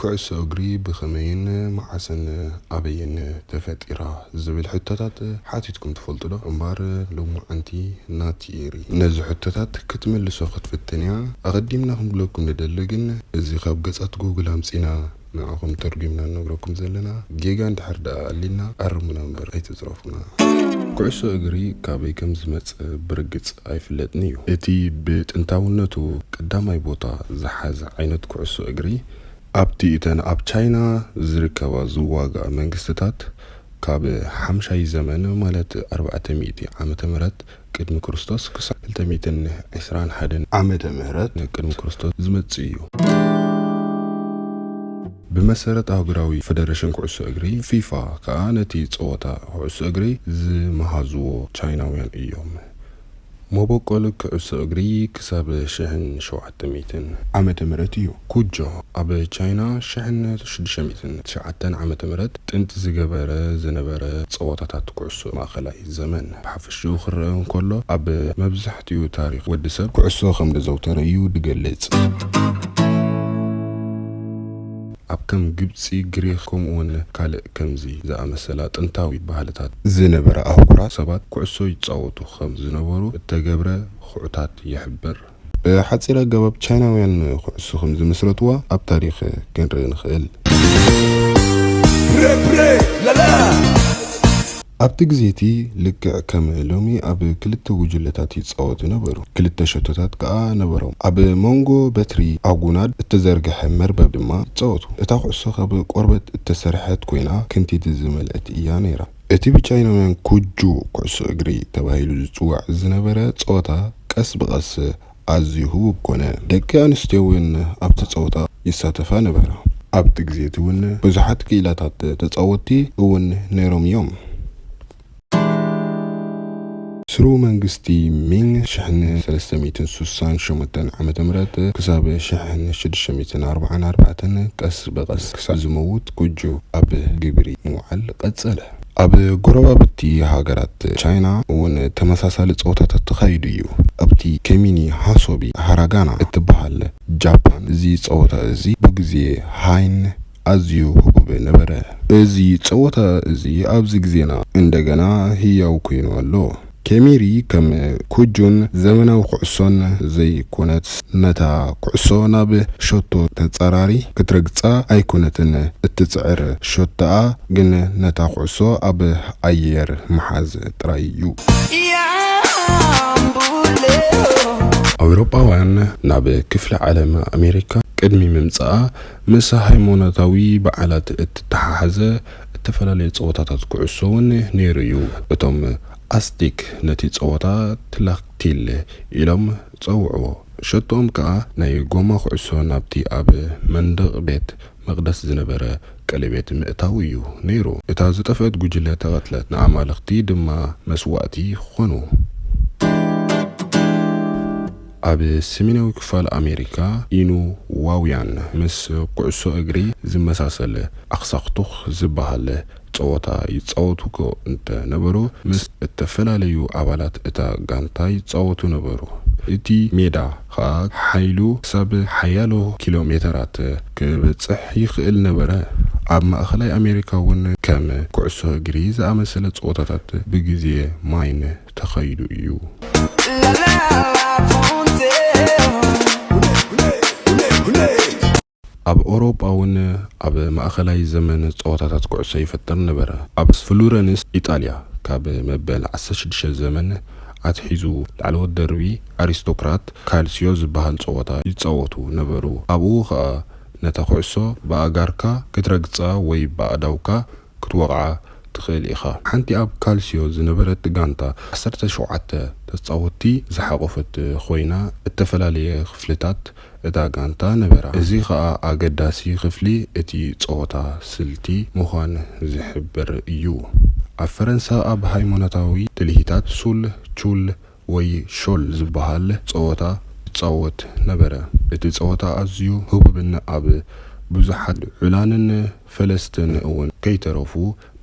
ኩዕሶ እግሪ ብኸመይን መዓስን ኣበይን ተፈጢራ ዝብል ሕቶታት ሓቲትኩም ትፈልጡ ዶ? እምበር ሎማዓንቲ ናቲ ኤሪ ነዚ ሕቶታት ክትምልሶ ክትፍትን እያ። ኣቐዲምና ክንብለኩም ንደሊ ግን፣ እዚ ካብ ገጻት ጉግል ኣምጺና ንዓኹም ተርጒምና ንነግረኩም ዘለና። ጌጋ እንድሕር ደኣ ኣሊና ኣርሙና እምበር ኣይትጽረፉና። ኩዕሶ እግሪ ካበይ ከም ዝመጽእ ብርግጽ ኣይፍለጥን እዩ። እቲ ብጥንታውነቱ ቀዳማይ ቦታ ዝሓዘ ዓይነት ኩዕሶ እግሪ፣ ኣብቲ እተን ኣብ ቻይና ዝርከባ ዝዋግኣ መንግስትታት ካብ ሓምሻይ ዘመን፣ ማለት ኣርባዕተ ሚእቲ ዓመተ ምህረት ቅድሚ ክርስቶስ፣ ክሳብ ክልተ ሚእትን ዕስራን ሓደን ዓመተ ምህረት ቅድሚ ክርስቶስ ዝመጽእ እዩ። ብመሰረት ኣህጉራዊ ፈደረሽን ኩዕሶ እግሪ፣ ፊፋ፣ ከኣ ነቲ ጸወታ ኩዕሶ እግሪ ዝመሃዝዎ ቻይናውያን እዮም። መበቆል ኩዕሶ እግሪ ክሳብ ሽሕን ሸውዓተ ሚእትን ዓመተ ምህረት እዩ። ኩጆ ኣብ ቻይና ሽሕን ሽዱሽተ ሚእትን ትሽዓተን ዓመተ ምህረት ጥንቲ ዝገበረ ዝነበረ ጸወታታት ኩዕሶ ማእከላይ ዘመን ብሓፈሽኡ ክረአ እንከሎ፣ ኣብ መብዛሕትኡ ታሪኽ ወዲ ሰብ ኩዕሶ ከም ዘዘውተረ እዩ ዝገልጽ። ኣብ ከም ግብጺ፣ ግሪኽ፣ ከምኡውን ካልእ ከምዚ ዝኣመሰላ ጥንታዊ ባህልታት ዝነበራ ኣህጉራት ሰባት ኩዕሶ ይጻወቱ ከም ዝነበሩ እተገብረ ኹዕታት ይሕብር። ብሓጺር ኣገባብ ቻይናውያን ኩዕሶ ከም ዝመስረትዋ ኣብ ታሪኽ ክንርኢ ንኽእል። ኣብቲ ግዜ እቲ ልክዕ ከም ሎሚ ኣብ ክልተ ጉጅለታት ይጻወቱ ነበሩ። ክልተ ሸቶታት ከኣ ነበሮም። ኣብ መንጎ በትሪ ኣጉናድ እተዘርግሐ መርበብ ድማ ይጻወቱ። እታ ኩዕሶ ካብ ቆርበት እተሰርሐት ኮይና ክንቲት ዝመልአት እያ ነይራ። እቲ ብቻይናውያን ኩጁ ኩዕሶ እግሪ ተባሂሉ ዝጽዋዕ ዝነበረ ጸወታ ቀስ ብቐስ ኣዝዩ ህቡብ ኮነ። ደቂ ኣንስትዮ እውን ኣብቲ ጸወታ ይሳተፋ ነበራ። ኣብቲ ግዜ እቲ እውን ብዙሓት ክኢላታት ተጻወትቲ እውን ነይሮም እዮም። ስርወ መንግስቲ ሚንግ ሽሕን ሰለስተ ሚእትን ስሳን ሸሞንተን ዓመተ ምህረት ክሳብ ሽሕን ሽዱሽተ ሚእትን ኣርባዓን ኣርባዕተን ቀስ ብቐስ ክሳብ ዝመውት ኩጁ ኣብ ግብሪ ምውዓል ቀጸለ። ኣብ ጎረባብቲ ሃገራት ቻይና እውን ተመሳሳሊ ጸወታታት ተኻይዱ እዩ። ኣብቲ ኬሚኒ ሃሶቢ ሃራጋና እትበሃል ጃፓን፣ እዚ ጸወታ እዚ ብግዜ ሃይን ኣዝዩ ህቡብ ነበረ። እዚ ጸወታ እዚ ኣብዚ ግዜና እንደገና ህያው ኮይኑ ኣሎ። ኬሚሪ ከም ኩጁን ዘመናዊ ኩዕሶን ዘይኮነትስ፣ ነታ ኩዕሶ ናብ ሸቶ ተጻራሪ ክትረግጻ ኣይኮነትን እትጽዕር። ሸቶኣ ግን ነታ ኩዕሶ ኣብ ኣየር ምሓዝ ጥራይ እዩ። ኣውሮጳውያን ናብ ክፍለ ዓለም ኣሜሪካ ቅድሚ ምምጻኣ፣ ምስ ሃይማኖታዊ በዓላት እተተሓሓዘ እተፈላለየ ጸወታታት ኩዕሶ እውን ነይሩ እዩ። እቶም ኣስቲክ ነቲ ጸወታ ትላክቲል ኢሎም ጸውዕዎ። ሸቶኦም ከኣ ናይ ጎማ ኩዕሶ ናብቲ ኣብ መንደቕ ቤት መቕደስ ዝነበረ ቀለቤት ምእታው እዩ ነይሩ። እታ ዝጠፍአት ጉጅለ ተቐትለት፣ ንኣማልኽቲ ድማ መስዋእቲ ኾኑ። ኣብ ሰሜናዊ ክፋል ኣሜሪካ፣ ኢኑዋውያን ምስ ኩዕሶ እግሪ ዝመሳሰል ኣኽሳኽቱኽ ዝበሃል ጸወታ ይጻወቱ እኮ እንተ ነበሩ፣ ምስ እተፈላለዩ ኣባላት እታ ጋንታ ይጻወቱ ነበሩ። እቲ ሜዳ ኸኣ ሓይሉ ክሳብ ሓያሎ ኪሎ ሜተራት ክበጽሕ ይኽእል ነበረ። ኣብ ማእከላይ ኣሜሪካ እውን ከም ኩዕሶ እግሪ ዝኣመሰለ ጸወታታት ብግዜ ማይን ተኻይዱ እዩ። ኣብ ኣውሮጳ እውን ኣብ ማእከላይ ዘመን ጸወታታት ኩዕሶ ይፈጥር ነበረ። ኣብ ፍሎረንስ፣ ኢጣልያ፣ ካብ መበል ዓሰርተ ሽዱሽተ ዘመን ኣትሒዙ ላዕለዎት ደርቢ ኣሪስቶክራት ካልሲዮ ዝበሃል ጸወታ ይጻወቱ ነበሩ። ኣብኡ ኸኣ ነታ ኩዕሶ ብኣእጋርካ ክትረግጻ ወይ ብኣእዳውካ ክትወቕዓ ትኽእል ኢኻ። ሓንቲ ኣብ ካልሲዮ ዝነበረት ጋንታ ዓሰርተ ሸውዓተ ተጻወትቲ ዝሓቖፈት ኮይና፣ እተፈላለየ ክፍልታት እታ ጋንታ ነበራ። እዚ ኸኣ ኣገዳሲ ክፍሊ እቲ ጸወታ ስልቲ ምዃን ዝሕብር እዩ። ኣብ ፈረንሳ ኣብ ሃይማኖታዊ ትልሂታት ሱል፣ ቹል ወይ ሾል ዝበሃል ጸወታ ይጻወት ነበረ። እቲ ጸወታ ኣዝዩ ህቡብን ኣብ ብዙሓት ዑላንን ፈለስትን እውን ከይተረፉ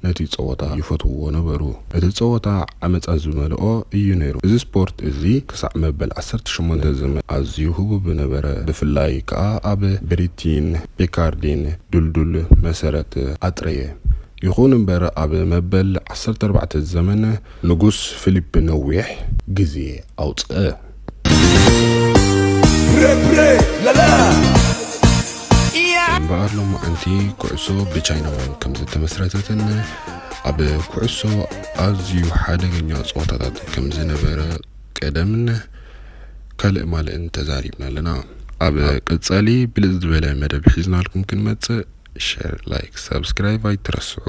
ነቲ ጸወታ ይፈትውዎ ነበሩ። እቲ ጸወታ ዓመጻ ዝመልኦ እዩ ነይሩ። እዚ ስፖርት እዚ ክሳዕ መበል ዓሰርተ ሸሞንተ ዘመን ኣዝዩ ህቡብ ነበረ። ብፍላይ ከኣ ኣብ ብሪቲን ፒካርዲን ድልዱል መሰረት ኣጥረየ። ይኹን እምበር፣ ኣብ መበል ዓሰርተ ኣርባዕተ ዘመን ንጉስ ፊሊፕ ነዊሕ ግዜ ኣውጽአ። እምበኣር ሎማዓንቲ ኩዕሶ ብቻይናውያን ከም ዝተመስረተትን ኣብ ኩዕሶ ኣዝዩ ሓደገኛ ጸወታታት ከም ዝነበረ ቀደምን ካልእ ማልእን ተዛሪብና ኣለና። ኣብ ቀጻሊ ብልጽ ዝበለ መደብ ሒዝናልኩም ክንመጽእ፣ ሸር፣ ላይክ፣ ሳብስክራይብ ኣይትረስዑ።